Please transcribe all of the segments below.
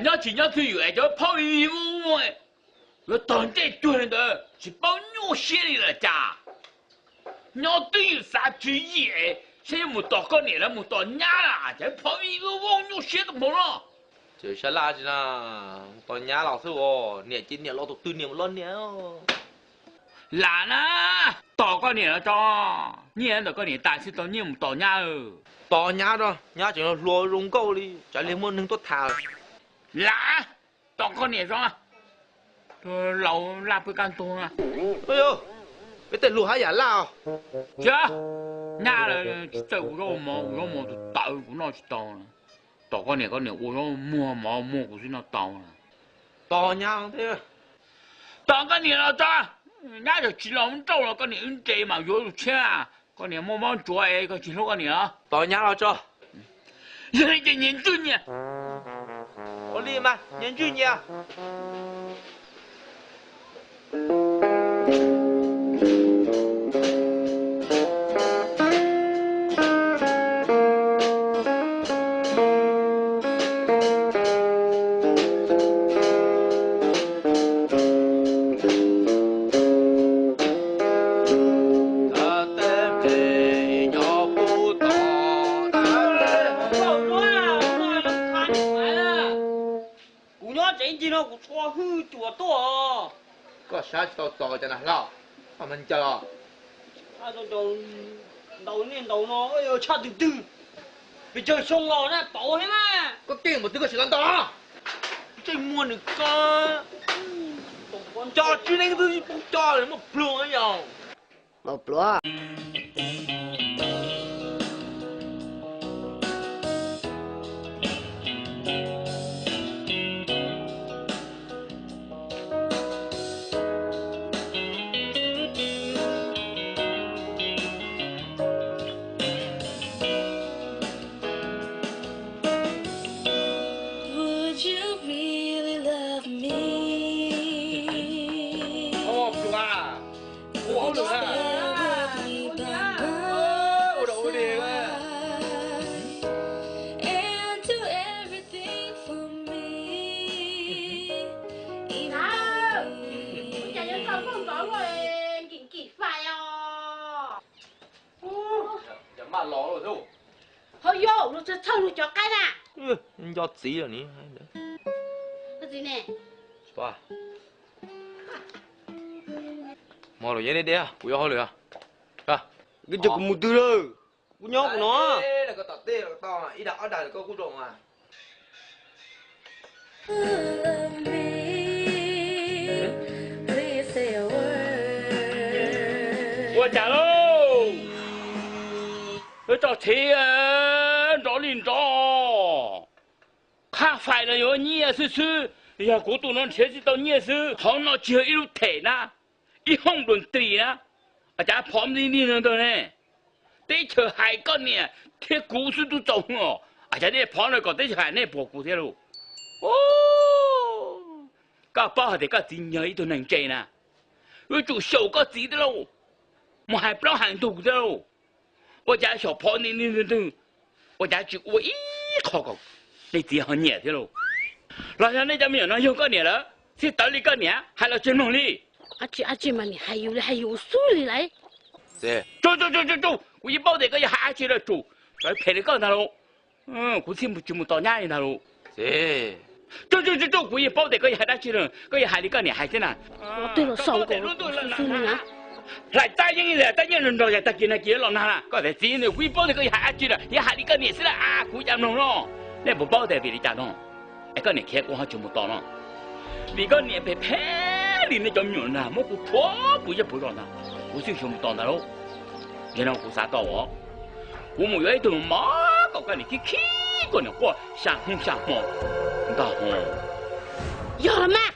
Nyob tsis nyob twj ywm es cov phauj vij vij vooj vooj, yuav tog ntsej cuag li ntawd tsis paub nyuaj siab li lawm cas. Nyob twj ywm xav tswv yim, saib yuav mus tos koj niam los mus tos nyab lawm, cov phauj vij vij vooj vooj nyuaj siab tag npaum no. Ces sab laj tsis na, mus tos nyab los xwb os, niam ces niam los tus twg niam mus los niam. Lam na, tos koj niam los tso, nyiaj ntawm koj niam tas xwb tau nyiaj mus tos nyab. Tos nyab tso, nyab tseem hluas zoo nkauj li, tsam li muaj neeg tuaj tham. Lam, tos koj niam tso, laus laj pw kaj ntug na. Peb tej hluas haj yam laj os. Tsis, nyab lawv tsis txawj ua zaub ua mov, ua zaub mov tus tawv kuv noj tsis tau. Tos koj niam, koj niam ua zaub muag mov muag kuv xwb noj tau. Tos nyab thiab. Tos koj niam los tso, nyab tseem tsis los nrauj los koj niam wb nres mas yuav lus tshiab. Koj niam muaj mob ntsuav es koj tsis hlub koj niam los? Tos nyab los tso. Yog li ces nyias ntswj nyias. Ua li mas nyias ntswj nyias. Kuv nyob tsev ncig no kuv tshua hwj cuam tuaj. Koj saib tsis tau txog cas na hlau, koj mas ncaws. Ntaus nej ntaus no tshaj twg twg, pes tsawg xyoo los na pauv thiab na. Koj keej npaum twg koj sim los ntaus. Tseem muaj nws ko, coj tswb neeb twb poob coj muaj pluag yog. Maum pluav. Ua pluav, ua hauj lwm na. Ua dog ua dig. Cas yuav txog npaum ntawd lawm nkim nkim fais os. Cov maj los lawm. Hauj yau, luag txhawj txhawj luag cov qaib na. Nco txiv lawm ni. Koj txiv ne? Mog los yeej deb deb, kuv yuav hauj lwm. Koj coj kuv mus twg lawm? Kuv nyob kuv no. Ib dag ob dag koj kuj zoo mas. Ua cas lauj? Tso txhiv nrov li nrov. Qhab fais no yuav nyiaj xwb xwb, yog kuv tus no nrhiav tsis tau nyiaj xwb. Qhov no tsis yog ib lub them na, ib hoob dua ntris na. Cas phov nti ni ntawd ne? Teb chaws hais koj niam thiab kuv xwb twb txaus os. Cas nej phov no kom teb chaws hais nej puas kuv thiab lauj? Koj paub hais tias koj txiv yog ib tug neeg ntse na, yuav tsum xyaum koj txiv thiab lauj, mus hais plaub hais ntug thiab lauj. Ua cas xyaum phov nti ni ntawd, ua cas tsis ua ib qho kom nej txiv ho nyiam thiab lauj? Los yog nej cov me nyuam no yog koj niam lawm, txhij tawv li koj niam hais los tsis mloog li. Ab tsi ab tsi mas nim hais yus li hais yus xwb li lauj. Tsum, tsum, tsum, kuv yeej paub tias koj yuav hais ab tsi lawm, tsum, phem li koj ntag lauj. Kuv thiaj tsis mus tos nyab li ntag lauj. Tsum, tsum, tsum, kuv yeej paub tias koj yuav hais dab tsi lawm, koj yuav hais li koj niam hais xwb na. Hlais tab yeeb li tab nyiaj nrog nrog yog tag kis nag kis los nag na, koj tias txiv, kuv yeej paub tias koj yuav hais ab tsi lawm, yuav hais li koj niam xwb na, kuv cas mloog no. Nej puas paub tias vim li cas no es koj niam khiav kuv ho tsis mus tos no? Vim koj niam phem phem li nej cov me nyuam na, muab kuv rhuav puv zej puv zos ntag, kuv thiaj tsis mus tos ntag lauj. Yog no kuv xav tau os, kuv mus yuav ib tug mov kom koj niam khib khib koj niam quaj xya hnub xya hmo ntag. Yog los mas.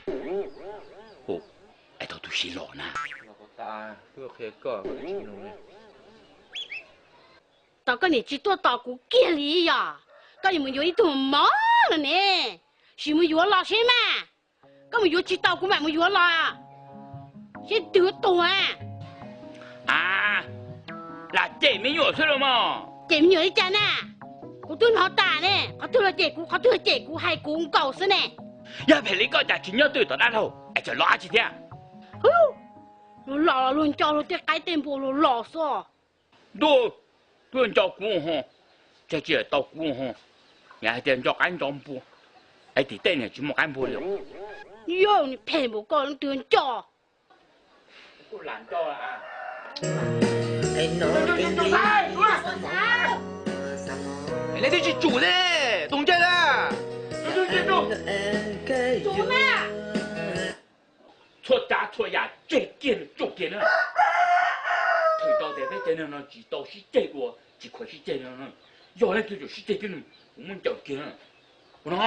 Es thaum twg sim los na? Tau koj niam tsis tuaj tos kuv kiag li yog? Koj niam mus yuav ib tug mov los ne, sim mus yuav los seb mas. Koj mus yuav tsis tau kuv mam mus yuav los, seb twg tuag. A, lam cem me nyuam xwb los mas. Cem me nyuam li cas na? Kuv twb hnov tas ne, qhov twg los cem kuv, qhov twg los cem kuv, hais kuv nkaus xwb ne. Yog phem li koj cas tsis nyob twj tom dab laug es tseem los dab tsi thiab? Luag los los luag nco luag tej qaib tej npua luag los xwb. Ntuj, twb nco kuv ho, tseg tsis tau kuv ho, yog hais tias nco qaib nco npua, es tim tej niag tsis muaj qaib npua li. Yog nws phem npaum koj leej twg nco. Nej twb tsis tsum ne, tus ntsej na. Txhua tsav txhua yam tseg kiag nws tsuj kiag na. Thaum tau tias peb cov neeg no tsis tau sib ceg dua, tsis khuav sib ceg no, yog leej twg tseem sib ceg thiab no, kuv muab ncaws kiag na. Ua no.